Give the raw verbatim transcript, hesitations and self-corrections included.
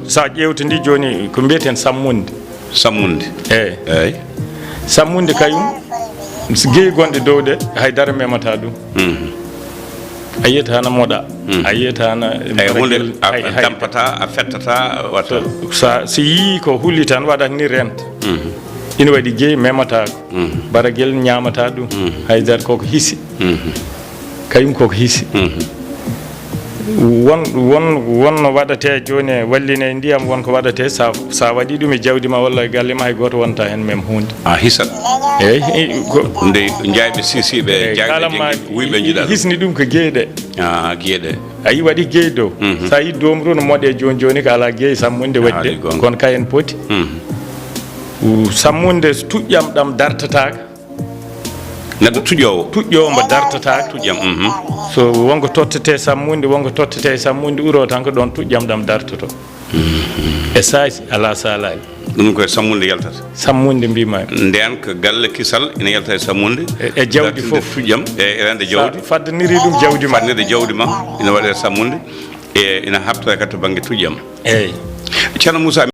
So a ƴeewtindii jooni ko mbiyeten sammunde. Sammunde. Eey. Eey. Sammunde kayum, so geyi gonɗe dow ɗe, hay dara memata ɗum. Mhm. A yiyata hana moɗa. Mhm. A yiyata hana Hay huunde baragel, a hay, hay. Tampata, a fettata, a watta. So, sa, si yii ko huli tan waɗat ni rent. Mhm. Ina waɗi geyi memata ko. Mhm. Baragel ñaamata ɗum. Mhm. Hay dara koko hisi. Mhm. Kayum koko hisi. Mhm. Won, won, won no waɗatee jooni e walline e ndiyam, won ko waɗatee sa, sa waɗi ɗum e jawdi ma walla e galle ma, hay gooto wonta heen mem huunde. A hisat. Eey, eey, ko Nde jaayɓe sisiiɓe, Eey, jaayɓe kala ma jenngi, wuyɓe njiɗa ɗum. Hisni ɗum ko geyi ɗe. Ah, geyi ɗe. A yi waɗi geyi dow. Mhm. Sa yi doom ɗum moɗe jooni jooni ko alaa geyi sammunde waɗi Haali ɗe. Gonga. Kono kayen poti. Mhm. U-, sammunde tuƴƴam ɗam dartataaka. Neɗɗo tuƴƴoowo. Tuƴƴoowo mbo dartataaka. Tuƴƴam, mhm. So wonko tottete sammunde, wonko tottete sammunde uro tan ko ɗoon tuƴƴam ɗam dartoto. Mhm. E saasi alaa saalaali. Ɗum ko e sammunde yaltata. Sammunde mbima. Ndeen ko galle kisal ina yalta e sammunde. E, e jawdi Dartinde fof. Tuƴƴam e rende jawdi. Sa faddaniri ɗum jawdi ma. Faddanirde jawdi ma ina waɗe sammunde. E ina habtoya kadi to bannge tuƴƴam. Eey. Ceerno Moussa,